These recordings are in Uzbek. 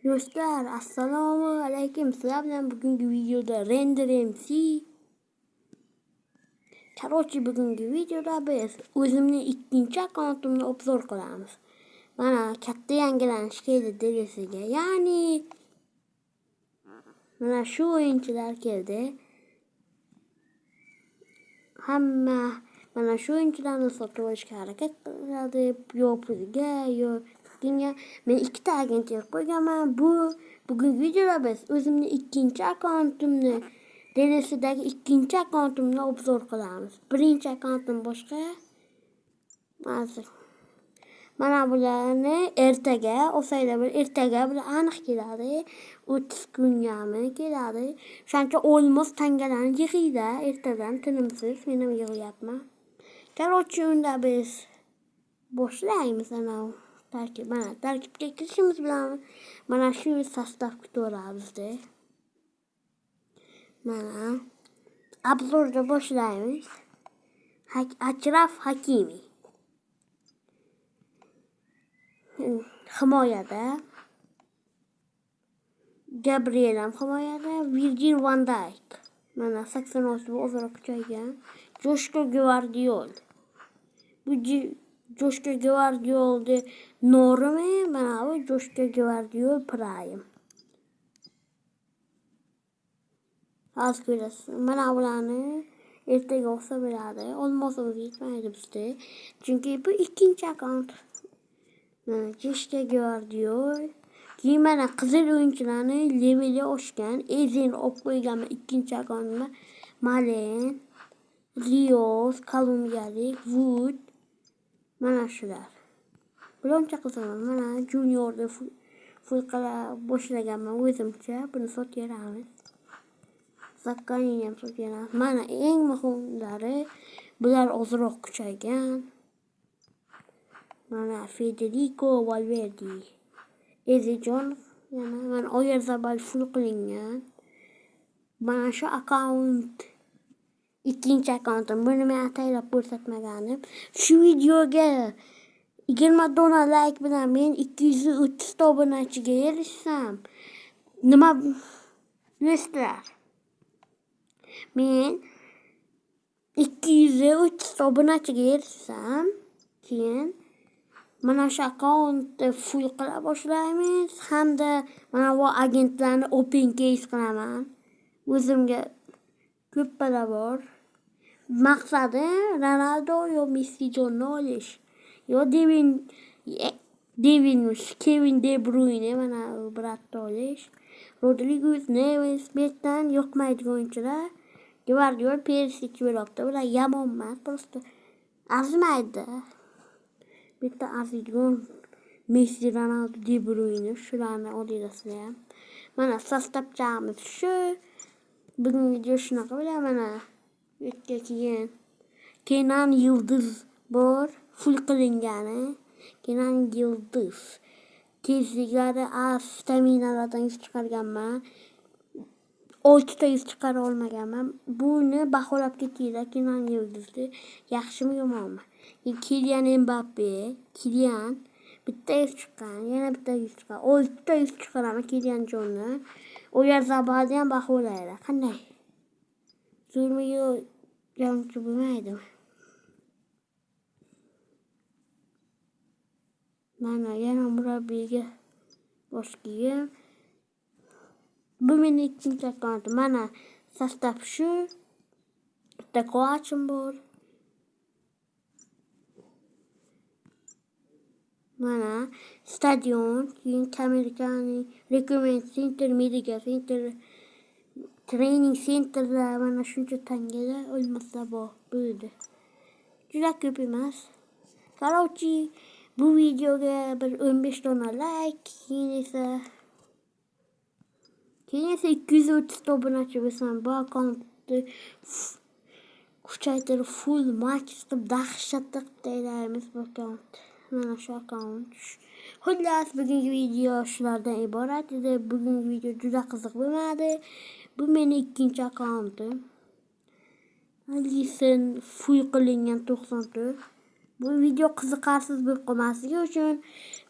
Do'stlar, assalomu alaykum. Sizlar bilan bugungi videoda Render MC. Короче, bugungi videoda biz o'zimning ikkinchi akkauntimni obzor qilamiz. Mana katta yangilanish keldi DLC'ga. Ya'ni mana shu o'yinchilar keldi. Hamma mana shu o'yinchilarni sotib olishga harakat qiladi, yo pulga, yo skinga. Men ikkita agent yig'ib qo'yganman. Bu bugungi videoda biz o'zimni ikkinchi akkauntimni, DLC'dagi ikkinchi akkauntimni obzor qilamiz. Birinchi akkauntim boshqa. Hozir mana bularni ertaga olsanglar, bir ertaga bular aniq keladi. 30 kungami keladi. O'shancha olmos tangalarni yig'inglar ertadan tinimsiz. Men ham yig'yapman. Короче, unda biz boshlaymiz ana tarkib. Mana tarkibga kirishimiz bilan mana shu sostav kutaveradi bizda. Mana obzorni boshlaymiz. Achraf Hakimi. Himoyada. Gabriel ham himoyada. Virgil van Dijk. Mana 86 bu ozroq kuchaygan. Joshko Gvardiol. Bu Joshko Gvardiolni normi? Mana bu Joshko Gvardiol Prime. Hozir ko'rasiz. Mana bularni ertaga olsa bo'ladi. Olmosimiz yetmaydi bizda. Chunki bu ikkinchi akkaunt. Mana Joshko Gvardiol. Keyin mana qizil o'yinchilarni leveli oshgan. Ezeni olib qo'yganman ikkinchi akkauntimga. Malen, Rios, kolumbiyalik, Wood. Mana shular. Bular uncha qiziq emas. Mana Juniorni full qila boshlaganman o'zimcha. Buni sotib. Zakkanini ham sotib. Mana eng muhimlari bular ozroq kuchaygan. Mana Federico Valverde. Ezejon yana mana Oyarzabal full qilingan. Mana shu akkaunt ikkinchi akkauntim. Buni men ataylab ko'rsatmaganim. Shu videoga 20 dona like bilan men 230 ta obunachiga erishsam, nima do'stlar? Men 230 ta obunachiga erishsam, keyin mana shu akkauntni full qila boshlaymiz hamda mana bu agentlarni open case qilaman. O'zimga ko'p bala bor. Maqsadim Ronaldo yo Messi jonni olish. Yo Devinmish, Kevin De Bruyne mana bratni olish. Rodriguez, Neves, betdan yoqmaydigan o'yinchilar. Gvardiol, Perisic beryapti. Bular yomon emas, просто arzimaydi. Bitta arziydigan Messi, Ronaldo, De Bruyne shularni olinglar ham. Mana sostavchamiz shu. Bugungi video shunaqa bo'ladi mana. Bu yerga keyin Kenan Yildiz bor, full qilingani. Kenan Yildiz. Tezliklari az, staminalardan yuz chiqarganman. 6 ta yuz chiqara olmaganman. Buni baholab ketinglar Kenan Yildizni. Yaxshimi, yomonmi? Kylian Mbappe, Kylian bitta yuz chiqqan, yana bitta yuz chiqqan. 6 ta yuz chiqaraman Kylian Jonni. Oyarzabalni ham baholanglar. Qanday? Zo'rmi yo yanchi bo'lmaydimi? Mana yana murabbiyga bosh kiyim. Bu meni ikkinchi akkauntim. Mana sostav shu. Bitta Kovachim bor. Mana stadion, keyin Amerikani Recommend Center, Medical Center, Training Centerlar mana shuncha tangalar olmasa bor bo'ldi. Juda ko'p emas. Короче, bu videoga bir 15 dona like, keyin esa 230 ta obunachi bo'lsam, bu akkauntni kuchaytirib full max qilib dahshatli qilib tayyorlaymiz bu akkaunt. Mana shu akkaunt. Xullas, bugungi video shulardan iborat edi. Bugungi video juda qiziq bo'lmadi. Bu meni ikkinchi akkauntim. Alisson full qilingan 94. Bu video qiziqarsiz bo'lib qolmasligi uchun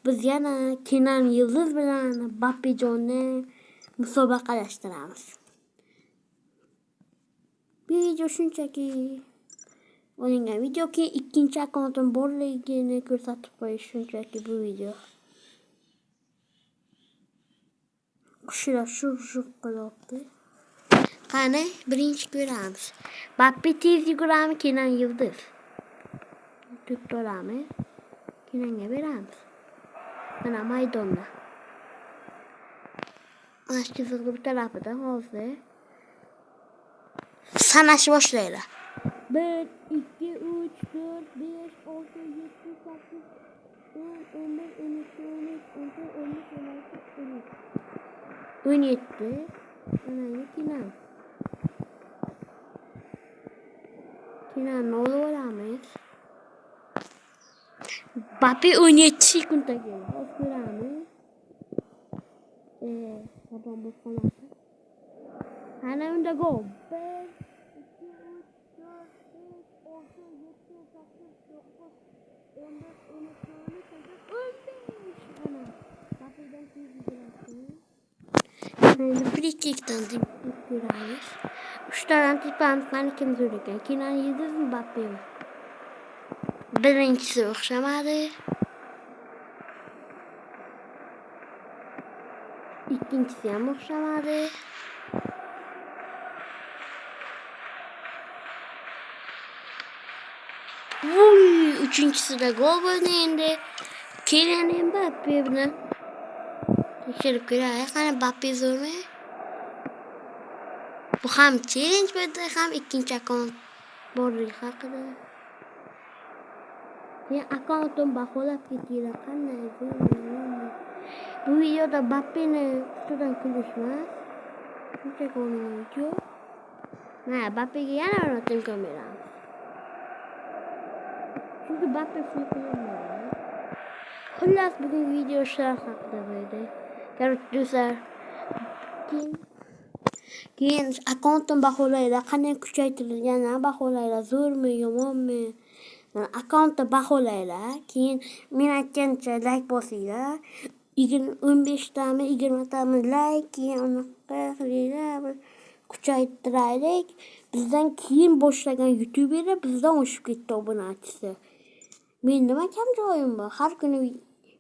Biz yana Kenan Yıldız bilan Bappejonni musobaqalashtiramiz. Bu video shunchaki olingan video ki ikkinchi akkauntim borligini ko'rsatib qo'yish shunchaki bu video. Qushlar shuv-shuv qilyapti. Qani birinchi ko'ramiz. Bappe tez yugurami Kenan Yıldız? To'pni olamiz. Kenanga beramiz. Mana maydonda. Mana shu chiziqni bu tarafida hozir sanash boshlaydi. 1, 2, 3, 4, 5, 6, 7, 8, 10, 11, 12, 13, 14, 15, 16, 17. 17. Mana endi Kenan. Kenanni olib olamiz. Bappe 17 sekundda keldi. Hozir ko'ramiz. Babam bo'lib qolmasin. Ana unda gol. 1, 2, 3, 4, 5, 6, 7, 8, 9, 11, 12, 13, 14, 15. Ana. Bappedan tez yuguradi. Endi free-kickdan deb ko'ramiz. Uchtadan tepamiz. Qani kim zo'r ekan? Kenan Yıldızmi, Bappemi? Birinchisi o'xshamadi. Ikkinchisi ham o'xshamadi. Vuy, uchinchisida gol bo'ldi endi. Kylian Mbappe bilan tekshirib ko'raylik. Qani Mbappe zo'rmi? Bu ham challenge bo'ldi, ham ikkinchi akkaunt borligi haqida. Men akkauntim baholab ketinglar, qanday zo'rmi, yo'qmi? Bu videoda Mbappeni ustidan kulish emas. Shunchaki olingan video. Mana Mbappega yana bir marta imkon beramiz. Chunki Mbappe full qilinmadi. Xullas, bugungi video shular haqida bo'ldi. Короче, do'stlar, keyin akkauntim baholanglar, qanday kuchaytirilganini baholanglar, zo'rmi, yomonmi? Akkauntni baholanglar. Keyin men aytgancha like bosinglar. 15 tami, 20 tami like, keyin unaqa qilinglar, bir kuchaytiraylik. Bizdan keyin boshlagan youtuberlar bizdan oshib ketdi obunachisi. Men nima kam joyim bor? Har kuni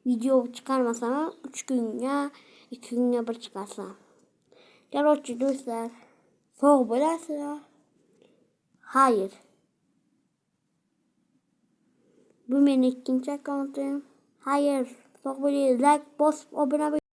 video chiqarmasam ham 3 kunga, 2 kunga bir chiqarsam. Короче, do'stlar, sog' bo'lasizlar. Xayr. Bu meni ikkinchi akkauntim. Xayr, sog' bo'ling, like bosib obuna bo'ling.